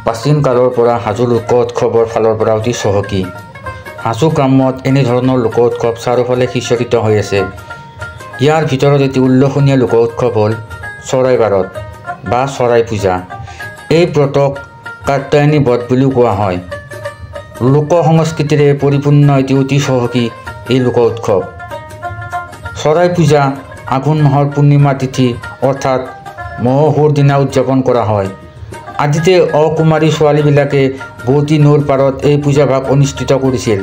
প্ৰাচীন কালৰ পৰা হাজো লোক উৎসৱৰ ফালৰ পৰা অতি চহকী। হাজো গ্ৰাম্যত এনেধৰণৰ লোক উৎসৱ চাৰিওফালে সিঁচৰিত হৈ আছে। ইয়াৰ ভিতৰত এটি উল্লেখনীয় লোক উৎসৱ হ'ল চৰাই বাৰত বা চৰাই পূজা। এই ব্ৰতক কাত্যায়নী ব্ৰত বুলিও কোৱা হয়। লোক সংস্কৃতিৰে পৰিপূৰ্ণ এটি অতি চহকী এই লোক উৎসৱ। চৰাই পূজা আঘোণ মাহৰ পূৰ্ণিমা তিথি অৰ্থাৎ মহোহোৰ দিনা উদযাপন কৰা হয়। আদিতে অকুমাৰী ছোৱালীবিলাকে বোৱতী নৈৰ পাৰত এই পূজাভাগ অনুষ্ঠিত কৰিছিল।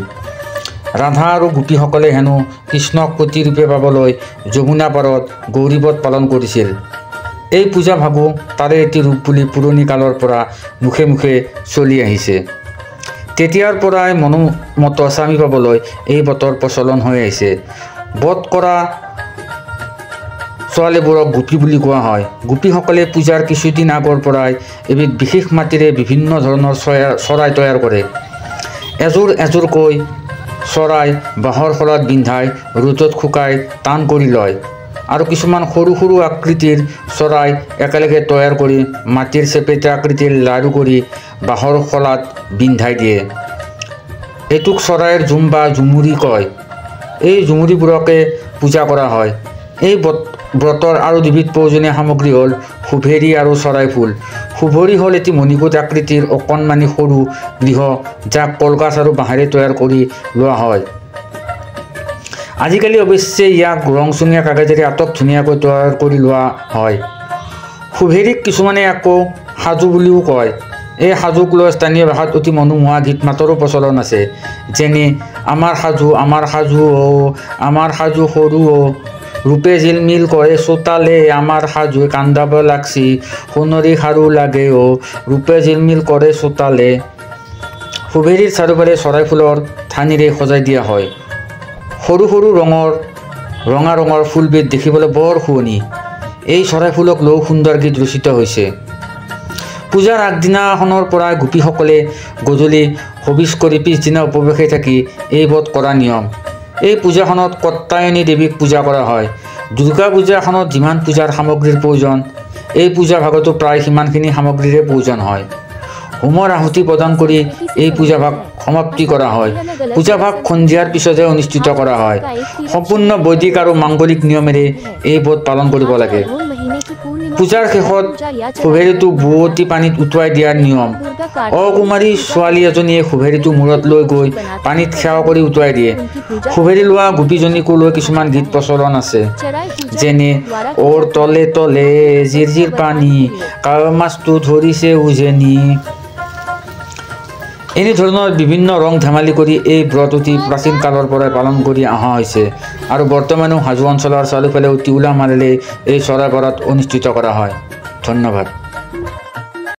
ৰাধা আৰু গোপীসকলে হেনো কৃষ্ণক পতিৰূপে পাবলৈ যমুনা পাৰত গৌৰীব্ৰত পালন কৰিছিল। এই পূজাভাগো তাৰে এটি ৰূপ বুলি পুৰণি কালৰ পৰা মুখে মুখে চলি আহিছে। তেতিয়াৰ পৰাই মনোমত স্বামী পাবলৈ এই ব্ৰতৰ প্ৰচলন হৈ আহিছে। ব্ৰত কৰা ছোৱালীবোৰক গোপী বুলি কোৱা হয়। গোপীসকলে পূজাৰ কিছুদিন আগৰ পৰাই এবিধ বিশেষ মাটিৰে বিভিন্ন ধৰণৰ চৰাই তৈয়াৰ কৰে। এযোৰ এযোৰকৈ চৰাই বাঁহৰ শলাত বিন্ধাই ৰ'দত শুকাই টান কৰি লয় আৰু কিছুমান সৰু সৰু আকৃতিৰ চৰাই একেলগে তৈয়াৰ কৰি মাটিৰ চেপেটা আকৃতিৰ লাড়ু কৰি বাঁহৰ শলাত বিন্ধাই দিয়ে। এইটোক চৰাইৰ জুম বা জুমুৰি কয়। এই জুমুৰিবোৰকে পূজা কৰা হয়। এই ব্ৰতৰ আৰু দুবিধ প্ৰয়োজনীয় সামগ্ৰী হ'ল সুভেৰী আৰু চৰাই ফুল। সুভেৰী হ'ল এটি মণিকূট আকৃতিৰ অকণমানি সৰু গৃহ, যাক কলগছ আৰু বাঁহেৰে তৈয়াৰ কৰি লোৱা হয়। আজিকালি অৱশ্যে ইয়াক ৰংচঙীয়া কাগজেৰে আটক ধুনীয়াকৈ তৈয়াৰ কৰি লোৱা হয়। সুভেৰীক কিছুমানে আকৌ সাজু বুলিও কয়। এই সাজুক লৈ স্থানীয় ভাষাত অতি মনোমোহা গীত মাতৰো প্ৰচলন আছে, যেনে আমাৰ সাজু আমাৰ সাজু অ', আমাৰ সাজু সৰু অ', ৰূপে জিলমিল কৰে চোতালে, আমাৰ সাজুৱে কান্দাব লাগছি, সোণৰী খাৰু লাগে অ', ৰূপে জিলমিল কৰে চোতালে। সুভেৰীৰ চাৰিওফালে চৰাই ফুলৰ ঠানিৰে সজাই দিয়া হয়। সৰু সৰু ৰঙৰ ৰঙা ৰঙৰ ফুলবিধ দেখিবলৈ বৰ শুৱনি। এই চৰাই ফুলক লৈও সুন্দৰ গীত ৰচিত হৈছে। পূজাৰ আগদিনাখনৰ পৰাই গোপীসকলে গধূলি হবিষ কৰি পিছদিনা উপবাসে থাকি এই ব্ৰত কৰা নিয়ম। এই পূজাখনত কাত্যায়নী দেৱীক পূজা কৰা হয়। দুৰ্গা পূজাখনত যিমান পূজাৰ সামগ্ৰীৰ প্ৰয়োজন, এই পূজা ভাগতো প্ৰায় সিমানখিনি সামগ্ৰীৰে প্ৰয়োজন হয়। হোমৰ আহুতি প্ৰদান কৰি এই পূজাভাগ সমাপ্তি কৰা হয়। পূজাভাগ সন্ধিয়াৰ পিছতহে অনুষ্ঠিত কৰা হয়। সম্পূৰ্ণ বৈদিক আৰু মাংগলিক নিয়মেৰে এই ব্ৰত পালন কৰিব লাগে। পূজাৰ শেষত সুভেৰীটো বোৱতী পানীত উটুৱাই দিয়াৰ নিয়ম। অকুমাৰী ছোৱালী এজনীয়ে সুভেৰীটো মূৰত লৈ গৈ পানীত সেৱা কৰি উটুৱাই দিয়ে। সুভেৰী লোৱা গোপীজনীকো লৈ কিছুমান গীত প্ৰচলন আছে, যেনে অৰ তলে তলে জিৰ জিৰ পানী, কাৱৈ মাছটো ধৰিছে উজেনি। এনেধৰণৰ বিভিন্ন ৰং ধেমালি কৰি এই ব্ৰত অতি প্ৰাচীন কালৰ পৰাই পালন কৰি অহা হৈছে আৰু বৰ্তমানেও হাজো অঞ্চলৰ চাৰিওফালে অতি উলহ মালহেৰে এই চৰাই ব্ৰত অনুষ্ঠিত কৰা হয়। ধন্যবাদ।